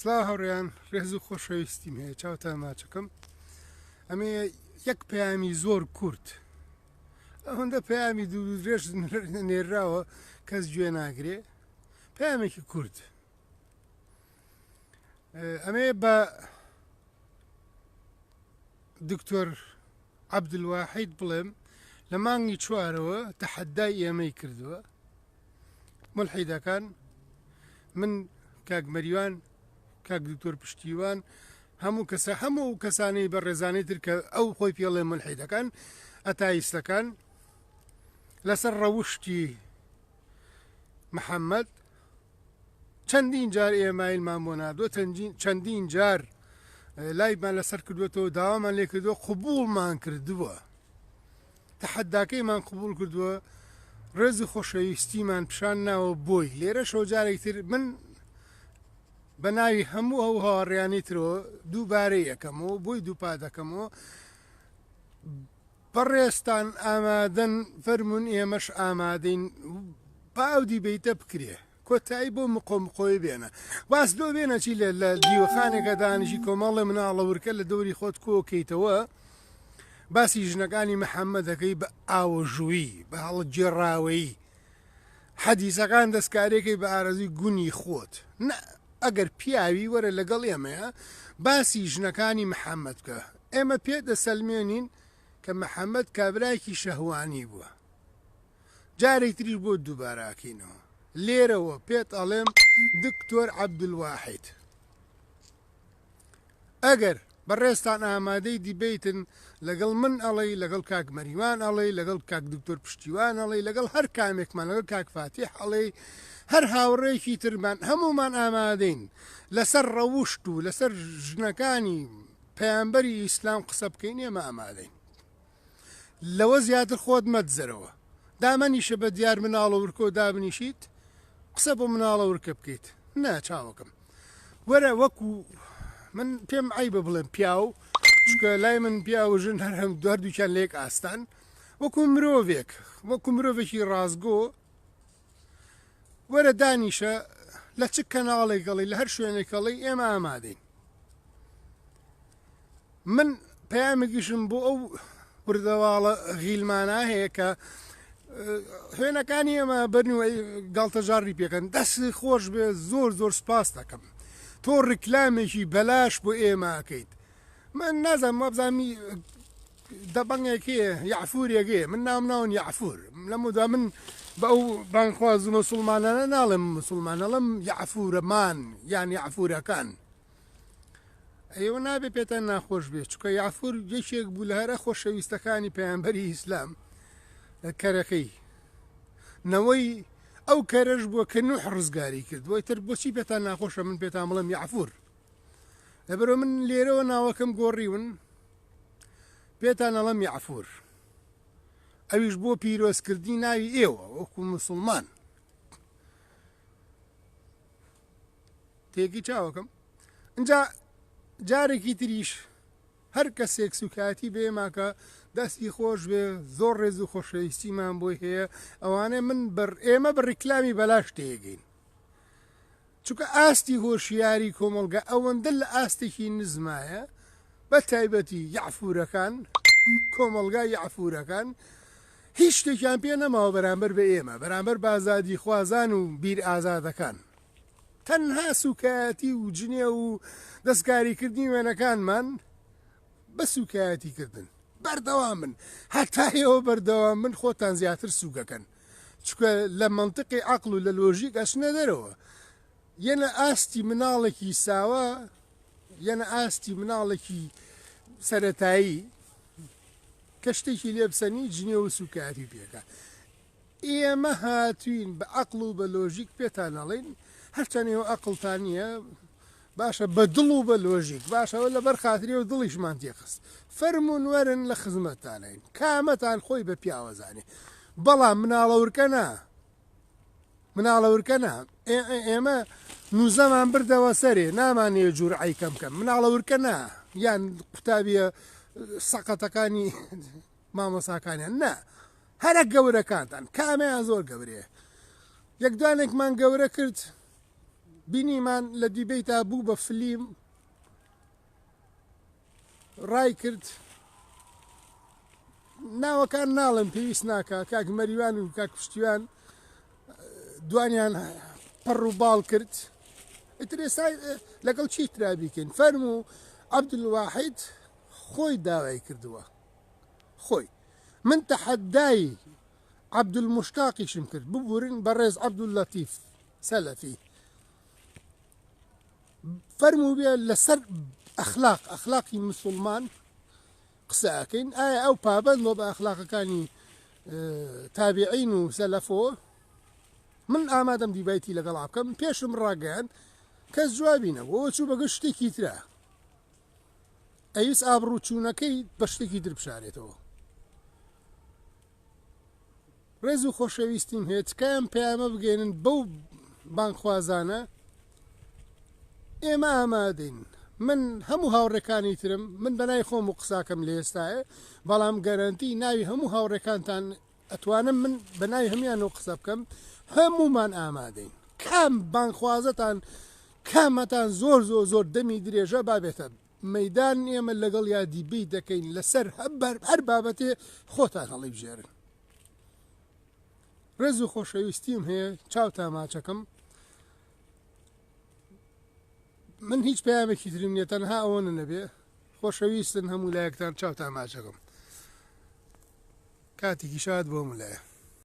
سڵاو هاوڕێیان ڕێز و خۆشەویستیم هەیە چاوتان ماچەکەم ئەمێ یەک پەیامی زۆر کورت ئەوەندە پەیامی دوور درێژ نێراوە کەس گوێ ناگرێ پەیامێکی کورت ئەمێ بە دکتۆر عەبدولواحید بڵێم لە مانگی چوارەوە تەحەدای ئێمەی کردووە ملحیدەکان من کاک مەریوان کاک دکتۆر پشتیوان هەموو کەسە هەموو کەسانی بە ڕێزانی تر کە ئەو خۆی پێڵێ ملحیدەکان ئەتایستەکان لەسەر ڕەوشتی محەممەد چەندین جار ئێمایلمان بۆ ناردووە چەندین جار لایبمان لەسەر کردوێتەوە داوامان لێ کردووە قوبوڵمان کردووە تەحەداکەیمان قبوڵ کردووە ڕێز و خۆشەویستیمان پیشان ناوە بۆی لێرەشەوە جارێک تر من بە ناوی هەموو ئەو هاوڕیانی ترەوە دووبارە یەکەمەوە بۆی دووپا دەکەمەوە بەڕێزتان ئامادەن فەرمونون ئێمەش ئامادەین با ئەو دیبەیتە بکرێ کۆتایی بۆ مقۆ مقۆی بێنە باس لۆ بێنە چی لە لە دیوەخانێکە دانیشی کۆمەڵێ مناڵە ورکە لە دەوری خۆت کۆکەیتەوە باسی ژنەکانی محەممەدەکەی بە ئاوەژووی بە هەڵگێڕاوەیی حەدیسەکان دەستکارێکەی بە ئارەزوی گونی خۆت نە ئەگەر پیاوی وەرە لەگەڵ ئێمەیە باسی ژنەکانی محەممەد بکە ئێمە پێ دەسەلمێنین کە محەممەد کابراایکی شەهوانی بووە جارێک تریش بۆ دووبارە ئەکەینەوە لێرەوە پێت ئەڵێم دکتۆر عەبدولواحید ئەگەر بەڕێزتان ئامادەی دیبەیتن لەگەڵ من ئەڵێی لەگەڵ کاک مەریوان ئەڵێی لەگەڵ کاک دکتۆر پشتیوان ئەڵێی لەگەڵ هەر کامێکمان لەگەڵ کاک فاتیح ئەڵێی هەر هاوڕێکی ترمان هەمومان ئامادەین لەسەر ڕەوشت و لەسەر ژنەکانی پەیامبەری ئیسلام قسە بکەین ئێمە ئامادەین لەوە زیاتر خۆت مەدزەرەوە دامەنیشە بە دیار مناڵە ورکۆ دابنیشیت قسە بۆ مناڵە ورکە بکەیت نا چاوەکەم وەرە وەکو من پێم عیبە بڵێم پیاو چکە لای من پیاو ژن هەر هەم هەردووکیان لێک ئاستان وەکو مرۆڤێک وەکو مرۆڤێکی ڕاستگۆ وەرە دانیشە لە چ کەناڵێک گەڵی لە هەر شوێنێکەڵی ئێمە ئامادەین من پەیامێکیشم بۆ ئەو وردەواڵە غیلمانە هەیە کە خوێنەکانی ئێمە بەرن و گاڵتەجاڕی پێکەن دەست خۆش بێ زۆر زۆر سپاس دەکەم تۆ ڕیکلامێکی بەلاش بۆ ئێمە ئەکەیت من نازانم وابزانمی دەبەنگێک هەیە یەعفورێک هەیە من ناوم ناون یەعفور لەمەودا من بە ئەو بانگخواز و مسوڵمانانە ناڵێم مسوڵمان ئەڵێم یەعفورەمان یان یەعفورەکان ئێوە نابێ پێتان ناخۆش بێت چونکە یەعفور یەکێک بوو لە هەرە خۆشەویستەکانی پەیامبەری ئیسلام کەرەکەی نەوەی ئەو کەرەش بووە کە نوح ڕزگاری کرد بۆی تر بۆچی پێتان ناخۆشە من پێتان بڵێم یەعفور لەبەرەوە من لێرەوە ناوەکەم گۆڕیون پێتان ئەڵێم یەعفور ئەویش بۆ پیرۆزکردنی ناوی ئێوە وەکو مسلمان تێکی چاوەکەم ئینجا جارێکی تریش هەر کەسێک سوکایەتی بێ ماکە دەستی خۆش بێ زۆر ڕێز و خۆشەویستیمان بۆی هەیە ئەوانە من بەر ئێمە بە ڕیکلامی بەلاش تێگەین چونکە ئاستی هۆشیاری کۆمەڵگە ئەوەندە لە ئاستێکی نزمایە بە تایبەتی یەعفورەکان کۆمەڵگای یەعفورەکان هیچ شتێکیان پێ نەماوە بەرامبەر بە ئێمە بەرامبەر بە ئازادیخوازان و بیر ئازادەکان تەنها سوکایەتی و جنێو و دەستکاریکردنی وێنەکانمان بە سوکایەتی کردن بەردەوامن هەتا ئێوە بەردەوام من خۆتان زیاتر سوکەکەن چونکە لە مەنتقی عەقڵ و لە لۆژیک ئەچنە دەرەوە یەنە ئاستی مناڵێکی ساوا یەنە ئاستی مناڵێکی سەرەتایی کە شتێکی لێ بسەنی جنێو و سوکایەتی پێکە ئێمە هاتوین بە عەقڵ و بە لۆژیک پێتان ئەڵێین هەرچەند ئێوە ئەقڵتان نییە باشە بە دڵ و بە لۆژیک باشە ئەوە لەبەر خاتری ئەو دڵیشمان تێخست فەرموون وەرن لە خزمەتتانین کامەتان خۆی بە پیاوە زانێ بەڵام مناڵە ورکە نا مناڵە ورکە نا ئێمە نوزەمان بردەوە سەرێ نامانەیە جورعەی کەم کەم مناڵە ورکە نا یان قوتابیە سەقەتەکانی مامۆساکانیان نا هەرە گەورەکانتان کامەیان زۆر گەورەیە یەک دوانێکمان گەورە کرد. بینیمان لە دیبەیتا بوو بە فلیم ڕای کرد ناوەکان ناڵم پێویست ناکە کاک مەریوان و کاک پشتیوان دوانیان پەڕ و باڵ کرد ئیتر ئێستا لەگەڵ چی ترا بیکەین فەرموو عەبدولواحید خۆی داوای کردووە خۆی من تەحەدای عەبدولموشتاقیشم کرد ببورن بەڕێز عەبدوللەتیف سەلەفی فەرموو بێ لەسەر ئەخلاق ئەخلاقی مسلمان قسە ئەکەین ئایا ئەو پابەند بۆ بە ئەخلاقەکانی تابعین و سەلەفەوە من ئامادەم دیبایتی لەگەڵ بکەم پێشم ڕاگەیان کەس جوابی نەبوو چوو بەگە شتێکی ترە ئەویست ئابڕووچوونەکەی بە شتێکی تر بشارێتەوە. ڕێز و خۆشەویستیم هەیە تکایە ئەم پەیامە بگەێنن بەو بانگخوازانە ئێمە ئامادەین من هەموو هاوڕێکانی ترم من بەنای خۆم و قساکەم لە ئێستاە بەڵام گەرەنتی ناوی هەموو هاوڕێکانتان ئەتوانم من بە ناوی هەموویانەوە قسە بکەم هەموومان ئامادەین کام بانگخوازەتان کامەتان زۆر زۆر زۆر دەمی درێژە با بێتە مەدان ئێمە لەگەڵ یا دیبەیت دەکەین لەسەر هەر بابەتێ خۆتان هەڵیبژێرن ڕێز و خۆشەویستیم هەیە چاوتا ماچەکەم من هیچ پەیامێکی ترم نییە تەنها ئەوە نەبێ خۆشەویستن هەموو لایەکتان چاوتا ماچەکەم کاتێکی شاد بۆ هەموو لایە.